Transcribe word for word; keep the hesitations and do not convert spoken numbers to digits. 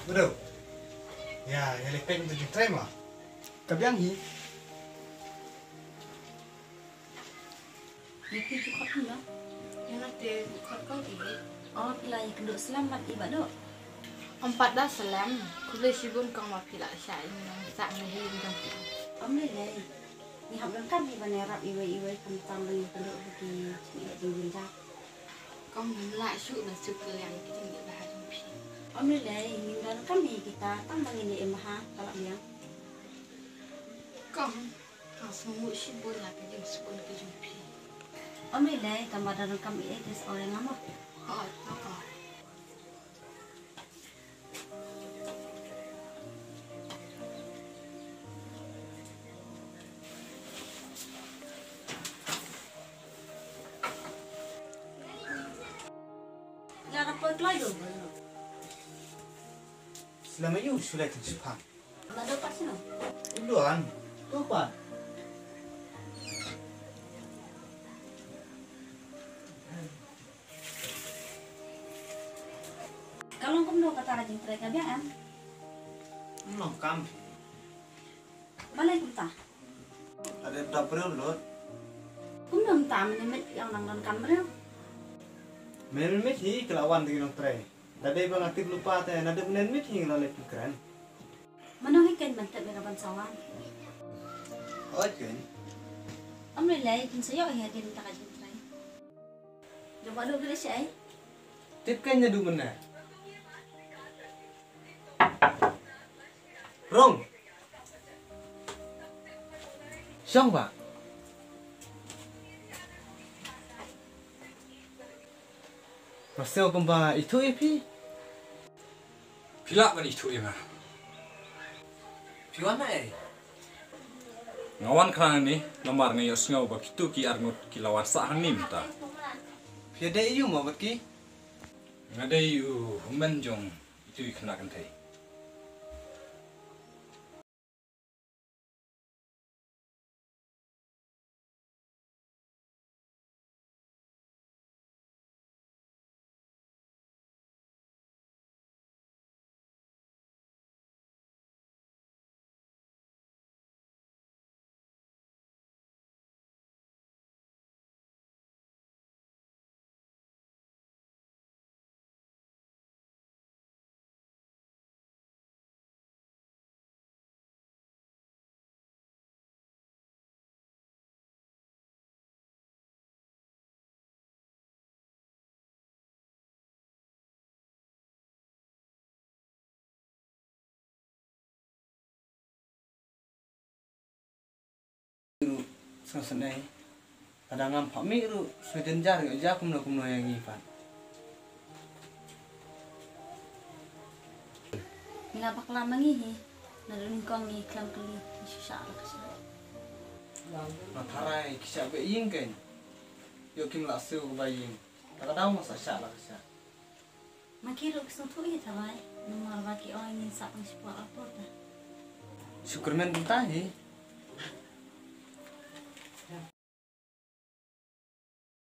Udah. Ya, ya lepek untuk jingtrai ma. Ka biang hi. Ïa phi ju khot kumno? Ïa nga te ju khot kong Ïeit. O, phi la ïakynduh slem bad i Bah Duh? Ym pat da slem, khublei shibun kong ba phi la shah ïa ngi nongshakri jong phi. Ym lei lei. Ngi hap donkam hi ban ïarap iwei iwei khamtam ban ïakynduh ha ki jingeh jingjynjar. Kong ngim lah shuh ban shu pynlong ki jingeh bha jong phi. Ym lei lei, ngim donkam hi kita tang ba ngin ïa im bha, ka la biang. Kong, nga sngewnguh shibun ïa ka jingsbun ka jong phi. Ym lei lei, tang ba donkam ïa ka sa ong ïa nga mo. Hooid, to kong. Ïa, da poi kloi du. Sla ma ïu shu lai tang shipang. Naduh pat sino? Duan. Tu pat. Ka long kumno kata ka jingtrei, ka biang em? Long kam. Balei kumta? Ade da briew lut. Kumno mynta mynne miet ïa u nang donkam briew? Mynne miet hi ka la wan da ki nongtrei. Da dei ba nga tip lypa te naduh mynne miet hi nga la leit pynkren. Mano hi ken ban tip ïa ka ban sa wan? Oi ken. Ym lei lei kin sa ïoh hi hadien mynta ka jingtrei. Jong ba duk dei shaei? Tip ken naduh mynne. Rong. Shong ba. Nga sngew kumba ithuh ïa phi. Phi lah ban ithuh ïa nga. Phi wan na ei? Nga wan khnang hangne namar nga ïohsngew ba kitu ki arngut ki la wan sah hangne mynta. Phi dei ïa u mo bad ki? Nga dei u hynmen jong itu i khynnah kynthei. Ruh sngewsynei. Lada ngam phah mih ruh sngewjynjar ïoh ja kumno kumno ïa ngi pat. Ngi la bakla ma ngi hi. Naduh nyngkong ngi khlem kylli ngi shu shah la ka shah. Nga tharai ki shah beh ïing kein. Ïoh kim lah siew kaba ïing. Lada ka daw nga sa shah la ka shah. Ma ki ruh ki sngewthuh hi tharai, namar ba ki ong ngin sah tang shipor ar por ta. Shu kyrmen kumta hi,